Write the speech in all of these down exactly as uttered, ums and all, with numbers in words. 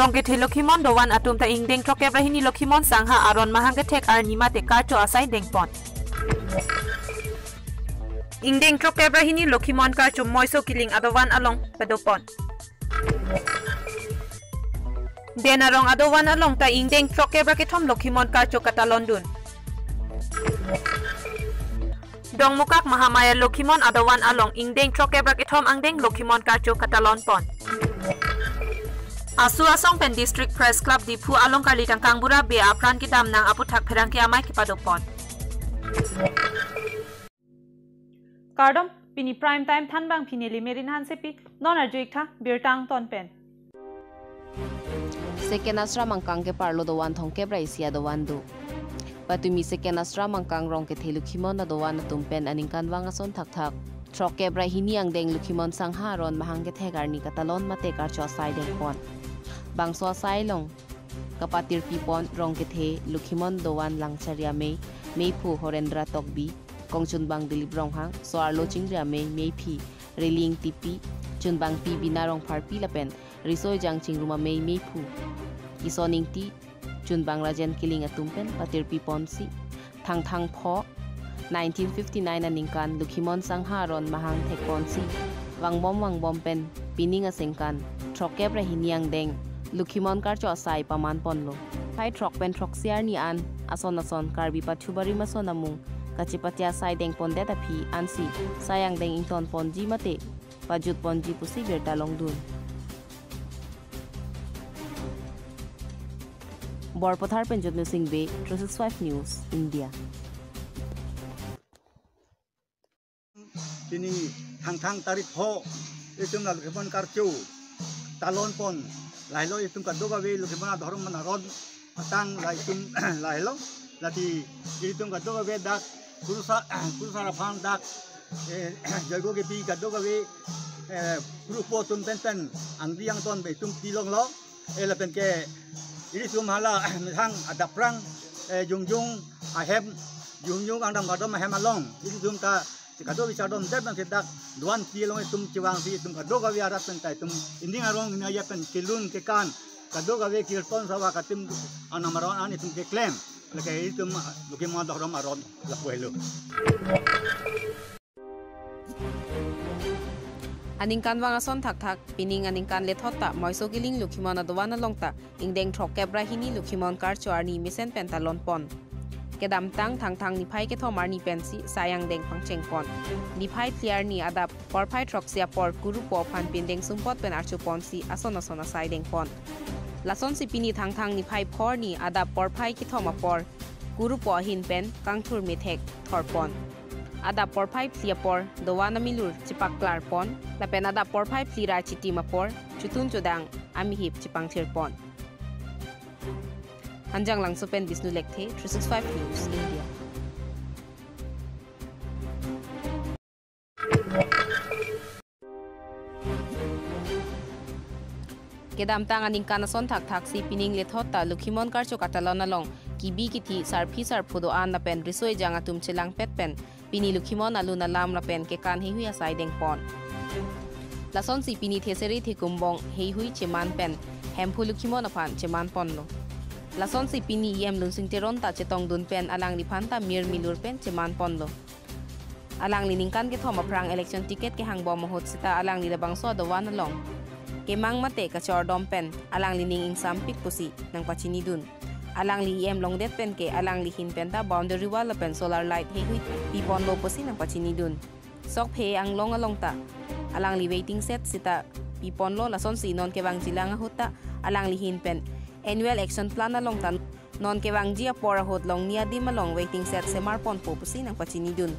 Rongkethe Lokhimon dovan atum ta ingdeng throkkep ra hini Lokhimon Sangha aron mahang kethek arni mate karcho asai dengpon. Ingdeng throkkep ra hini Lokhimon karcho Moiso Kiling adovan along padopon. Den Arong adovan along ta ingdeng throkkep ra kethom Lokhimon karcho katalondun. Dongmukak Mahamaya Lokhimon adovan along ingdeng throkkep ra kethom angdeng Lokhimon karcho katalonpon. Asu asong pen District Press Club Diphu along Karli Tangkang Bura Bey apran kedam nang aputhak pherangke amei kepadopon. Kardom, pini Prime Time thanbang pini Limerin Hansepi, non arju-ik tha birta angton pen. Second Asra Mangkang keparlo dovan thomkep ra isi adovan do. Patumi Second Asra Mangkang Rongkethe Lokhimon adovan atum pen aningkanvang ason thakthak throkkep ra hini angdeng Lokhimon Sangha aron mahang kethek arni katalon mate karcho asai dengpon. Bangso asai along kapatirpipon Rongkethe Lokhimon dovan Langchari amei, meiphu Horendra Tokbi, kongchunbang Dilip Ronghang, so-arlo chingri amei, meiphi Rili Ingtipi, chunbangpi Bina Rongpharpi lapen riso-ejang chingrum amei, meiphu Kison Ingti, chunbang Rajen Kiling atum pen patirpiponsi Thangthang pho nineteen fifty-nine aningkan Lokhimon Sangha aron mahang thekponsi vangbom vangbom pen pining aningkan throkkep ra hini angdeng Lokhimon karcho asai pamanponlo. Phai throk pen throksi arni an ason ason Karbi pathu barim ason amung kachepate asai dengpondet aphi ansi sai angdeng ingtonponji mate pajutponji pusi birta longdun. Borpathar pen Jotnu Singh Bey, three six five News, India. Pini Thangthang tarik pho, itum la Lokhimon karcho talonpon lahelo, itum kadokave Lokhimon adhorom aron atang la itum lahelo, lati itum kadokave dak kurusar, kurusar aphan dak, eh, joigo kepi kadokave, eh, kuru-po atum pen pen angdeng angton pen itum pilonglo. Eh, lapen ke ilitum hala methang adap prang, eh, jongjong ahem, jongjong angdam kardom ahem along ilitum ta kadokave chardom det nang kedak dovan pi along itum chevangsi itum kadokave arat pen ta itum ingdeng arong ingdeng ajat pen kelun kekan kadokave kirtan sabha katim anam aron an itum keklem. Lake itum Lokhimon adhorom aron lapu helo. Aningkanvang ason thakthak, pining aningkan lethot ta Moiso Kiling Lokhimon adovan along ta ingdeng throkkep ra hini Lokhimon karcho arni mesen pen talonpon. Kedamtang Thangthang niphai kethom arni pensi sai angdeng pangchengpon. Niphai phli arni adap porphai throksi apor kuru-po aphan pindeng sumpot pen archoponsi ason ason asai dengpon. Lasonsi pini Thangthang niphai pho arni adap porphai kethom apor kuru-po ahin pen kangthur methek thorpon. Adap porphai phli apor dovan amilur chepaklarpon, lapen adap porphai phli ra chitim apor chotun chodang amihip chepangthirpon. Hanjanglangso pen Bishnu Lekthe, three six five News, India. Kedamtang aningkan ason thakthaksi pining lethot ta Lokhimon karcho katalon along kebi kethe sarpi sarpo do-an lapen riso-ejang atum chelangpet pen pini Lokhimon alun alam lapen kekan heihui asai dengpon. Lasonsi pini Thesere Thekumbong heihui cheman pen Hemphu Lokhimon aphan chemanponlo. Lasonsi pini E M Lunsing Teron ta chetongdun pen alangliphan ta mir milur pen chemanponlo. Alangli ningkan kethom aphrang election ticket kehangbom ahut seta alangli labangso adovan along kemang mate kachordom pen alangli ning ingsampik pusi nangpachinidun. Alangli E M longdet pen ke alangli ahin pen ta boundary wall lapen solar light heihui piponlo pusi nangpachinidun. Sokphe Anglong along ta alangli waiting shed seta piponlo, lasonsi non kevangjilang ahut ta alangli ahin pen annual action plan along ta non kevangji apor ahut longni adim along waiting shed semarponpo pusi nangpachinidun.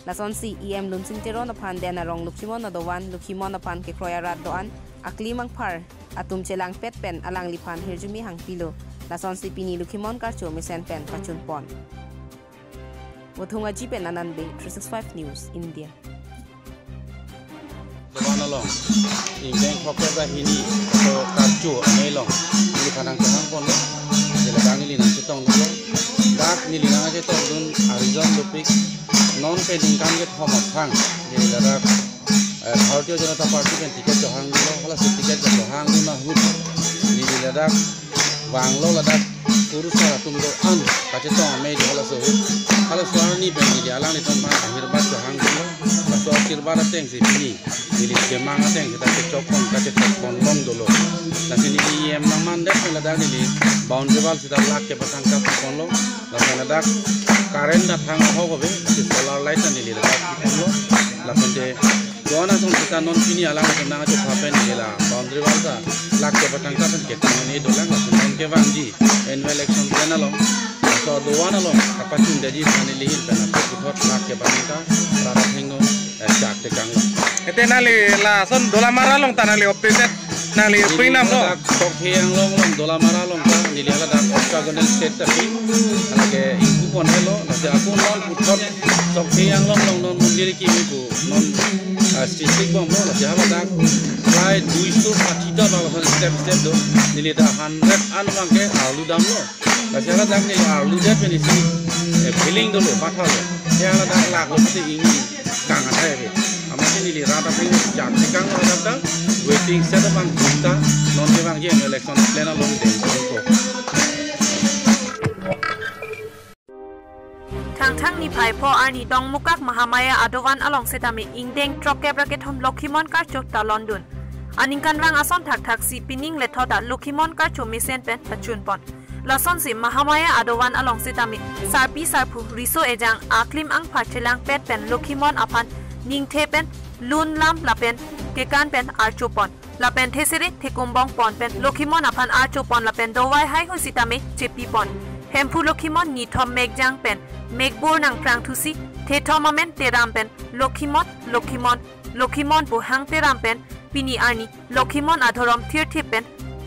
Lasonsi E M Lunsing Teron aphan Den Arong Lokhimon adovan, Lokhimon aphan kekroi arat do-an akli mangphar atum chelangpet pen alangliphan hirjume hangpilo. Lasonsi pini Lokhimon karcho mesen pen pachunpon. Vothung Aji pen Anand Bey, three six five News, India. Dovan along ingdeng throkkep ra hini so karcho amei along neliphan nangkehangponlo. Jela bang neli nangchetongdunlo. Dak neli nangchetongdun a-reason dopik, non pen ningkan kethom aphrang neli ladak, eh, Bharatiya Janata Party pen ticket chohangdunlo. Halasi ticket chohangdun ahut neli Ladak vanglo, ladak kurusar atum do-an kachetong amei do halaso ahut. Halaso arni pen neli alanglitum aphan ahirbat kehang dunlo. Laso ahirbat ateng si pini neli kemang ateng seta kechok pon, kachethek pon long dolo. Lasi neli E M nangmandet pen ladak neli boundary wall seta lakh kepatang kapi ponlo. Lapen ladak current athang ahok ave, si solar light ta neli ladak pi ponlo. Lapen te do-an ason seta non pini alanglitum nangchopha pen neli la boundary wall ta lakh kepatang ta pen ketang ni dolang, lapen non kevangji annual election plan along, laso do-an along kapachundetji aphan neli ahin pen ako puthot lakh kepatang ta rat athengno, eh, chak tekanglo. Ete nangli lason Dolamara along ta nangli office nangli neli pringnam lo. Ladak Sokhe Anglong along, Dolamara along ta neli ladak octagonal shed ta pi. Lake ingpu pon helo, lasi ako non puthot Sokhe Anglong along non mondir kimi pu non, ah, srisik bomlo, lasi haladak prai duiso sati ta bang lason step step do. Neli ta hundred an abangke arlu damlo. Lasi haladak neli arludet pen isi, eh, feeling dolo, pathalo. Ya haladak lakh lo mate ingni kang athai ave. Amatsi neli rat athengno chak tekanglo ladak ta, waiting shed abang dunta, non kevangji annual election plan along dengpo. Thangthang niphai pho arni Dongmukak Mahamaya adovan along setame ingdeng throkkep ra kethom Lokhimon karcho talon dun. Aningkanvang ason thakthak si pining lethot ta Lokhimon karcho mesen pen pachun pon. Lasonsi Mahamaya adovan along setame sarpi sarpo riso ejang aklim angpha chelangpet pen Lokhimon aphan ningthe pen lun lam lapen kekan pen archo pon. Lapen thesere thekumbong pon pen Lokhimon aphan archo pon lapen dovai haihui sitame chepi pon. Hemphu Lokhimon nithom mekjang pen mekbur nangprang thusi thethom amen Teram pen Lokhimon, Lokhimon, Lokhimon pu hang Teram pen pini arni Lokhimon adhorom thirthip pen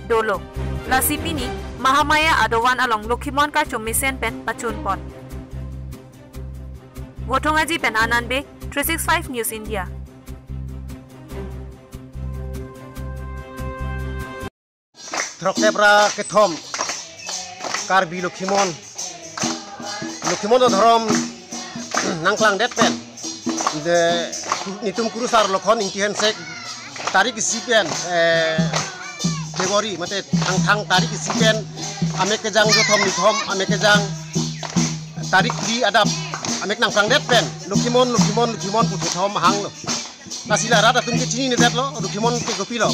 dolo. Lasi pini Mahamaya adovan along Lokhimon karcho mesen pen pachun pon. Vothong Aji pen Anand Bey, three six five News India. Throkkep ra kethom Karbi Lokhimon, Lokhimon adhorom nangklangdet pen, de, nitum kurusar Lokhon Ingti Hensek tarik isi pen, eh, February, mate Thangthang tarik isi pen amek kejang jothom nithom, amek kejang tarik phli adap amek nangklangdet pen Lokhimon, Lokhimon, Lokhimon pu thethom hanglo. Lasi la rat atum ke chininedetlo, Lokhimon ke kopilo.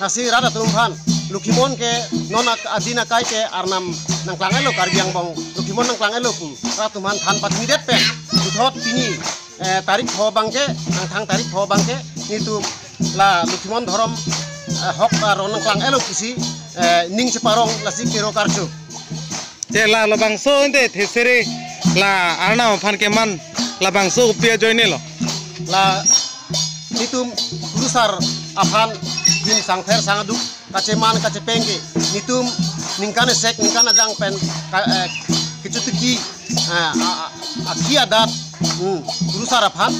Lasi rat atum aphan Lokhimon ke non ak-, adin akai ke arnam nangklang-etlo, Karbi angbong Lokhimon nangklang-etlo pu rat atum aphan than pachinidet pen puthot pini, eh, tarik pho abangke, Thangthang tarik pho abangke nitum la Lokhimon adhorom, eh, hok aron nangklang-etlo pusi, eh, ning cheparong lasi kero karcho. Te la labangso ante thesere la arnam aphan keman labangso kopi ajoine lo? La nitum kurusar aphan dim sangpher sangduk kacheman kachepeng ke nitum ningkan esek ningkan ajang pen ka, eh, kechotiki, eh, a, a, akhi adat, hmm, kurusar aphan,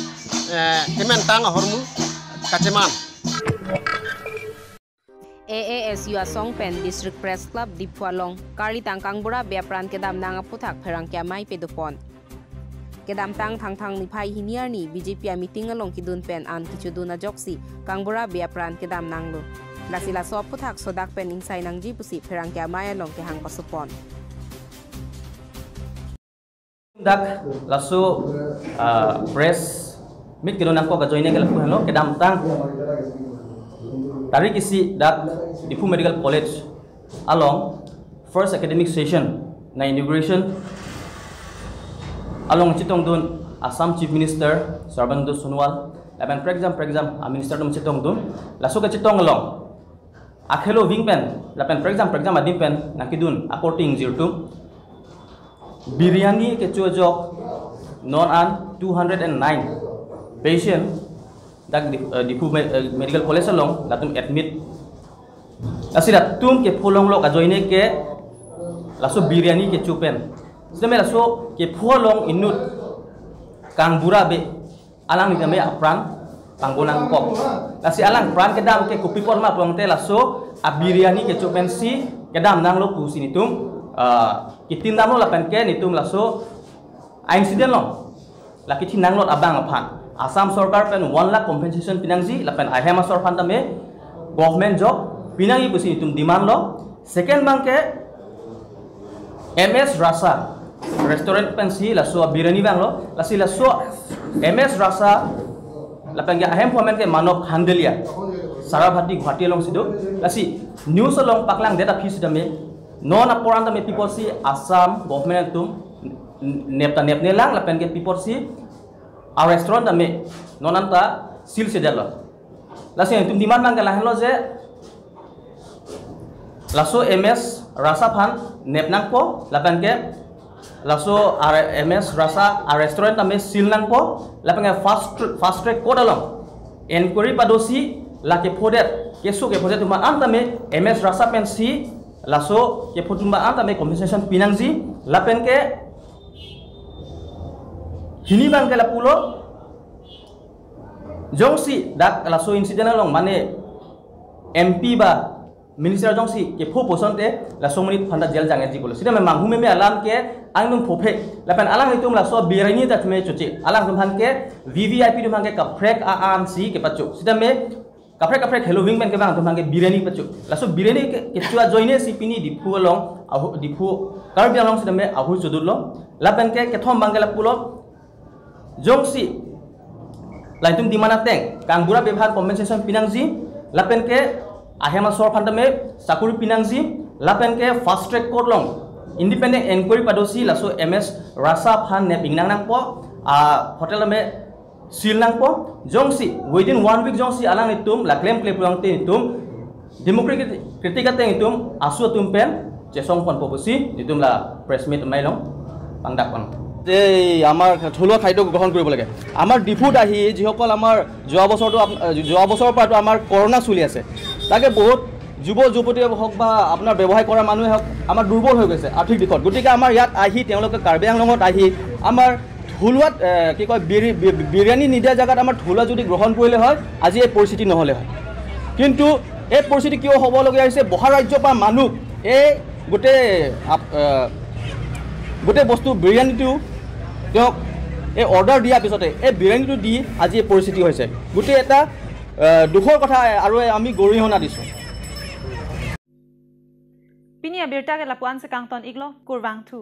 eh, kementang ahormu kacheman. A A S U asong pen District Press Club Diphu along karlitang kangbura bey apran kedamnang aphuthak pherangke amei pado pon. Kedamtang Thangthang niphai hini arni B J P ameeting along kedun pen an kechodun ajoksi kangbura bey apran kedamnanglo. Lasi laso aphuthak sodak pen ingsai nangji pusi pherangke amei along kehang paso pon. Dak laso, ah, press meet kedo nangkok ajoine ke lapu henlo, kedamtang tarik isi dak Diphu Medical College along first academic session na inauguration along chetongdun Assam Chief Minister Sarbananda Sonowal lapen prekjam prekjam a minister atum chetongdun, laso kechetong along akhelo wing pen lapen prekjam prekjam adim pen nangkedun akorte ingjir atum, biryani kecho ajok non an two hundred and nine patient dak Di-, eh, Diphu Me-, eh, Medical College along latum admit. Lasi latum kepho longlok ajoine ke laso biryani kecho pen. Sitame laso kepho along inut kangbura bey alangli tame apran pangbo nangkok. Lasi alang pran kedam ke kopi apot ma pulote laso abiryani kecho pensi kedamnanglo pusi nitum, ah, ketindamlo lapen ke nitum laso a-incident along la kethe nanglot abang aphan Assam sorkar pen one lakh compensation pinangji lapen ahem asor aphan tame government job pinangji pusi nitum demand lo. Second abangke M S Rasa restaurant pensi laso biryani vanglo, lasi laso M S Rasa lapenke ahem phu amen ke Manob Khandelia, Sarabhati Guwahati alongsi do, lasi news along paklangdet aphi sitame non apor an tame pi apotsi Assam government atum nep ta nepnelang lapenke pi apotsi a restaurant tame non anta seal si detlo. Lasi itum demand abangke lahenlo je laso M S Rasa aphan nep nangpo, lapenke laso R-, M S Rasa a restaurant tame seal nangpo, lapenke fast tr-, fast track court along inquiry padosi la kephodet, keso kephodet atum an tame M S Rasa pensi laso kepho atum an tame compensation pinangji, lapenke hini abangke lapulo, jongsi dak laso incident along mane M P ba minister jongsi kepho pu asonte laso amonit aphan ta jail jangji pulo. Sita me manghumeme alam ke angdung phophe. Lapen alanglitum laso biryani ta thume choche. Alangtum aphan ke V V I P atum aphan ke kaprek a-an si kepacho. Sita me kaprek kaprek heloving pen kevang atum aphan ke biryani pacho. Laso biryani ke kecho ajoine si pini Diphu along, ahu, Diphu Karbi Anglong sita me ahoi chodutlo. Lapenke kethom abangke lapulo, jongsi latum demand ateng kangbura bephan compensation pinangji, lapenke ahem asor aphan tame sakuri pinangji, lapenke fast track court along independent inquiry padosi laso M S Rasa aphan nep ingnang nangpo, a hotel tame seal nangpo, jongsi within one week jongsi alanglitum la claim claim pulang te itum democratic ateng itum asu atum pen chesong ponpo pusi itum la press meet amei along pangdak pon. এই আমাৰ থলুৱা খাদ্য গ্ৰহণ কৰিব লাগে। আমাৰ ডিফুত আহি যিসকল আমাৰ যোৱা বছৰটো আপ-, যোৱা বছৰৰ পৰাতো আমাৰ কৰোণা চলি আছে, তাকে বহুত যুৱ যুৱতী হওক বা আপোনাৰ ব্যৱসায় কৰা মানুহে হওক, আমাৰ দুৰ্বল হৈ গৈছে আৰ্থিক দিশত। গতিকে আমাৰ ইয়াত আহি তেওঁলোকে কাৰ্বি আংলঙত আহি আমাৰ থলুৱাত, এ, কি কয়, বিৰি-, বি-, বিৰিয়ানী নিদিয়া জেগাত আমাৰ থলুৱা যদি গ্ৰহণ কৰিলে হয়, আজি এই পৰিস্থিতি নহ'লে হয়। কিন্তু এই পৰিস্থিতি কিয় হ'বলগীয়া হৈছে? বহাৰাজ্যৰ পৰা মানুহ এই গোটেই আপ-, এ, গোটেই বস্তু বিৰিয়ানীটো তেওঁক এই অৰ্ডাৰ দিয়াৰ পিছতে এই বিৰিয়ানীটো দি আজি এই পৰিস্থিতি হৈছে। গোটেই এটা, এ, দুখৰ কথা আৰু আমি গৰিহণা দিছোঁ। Pini abirta ke lapu-an si kangton iklo, kurvangthu.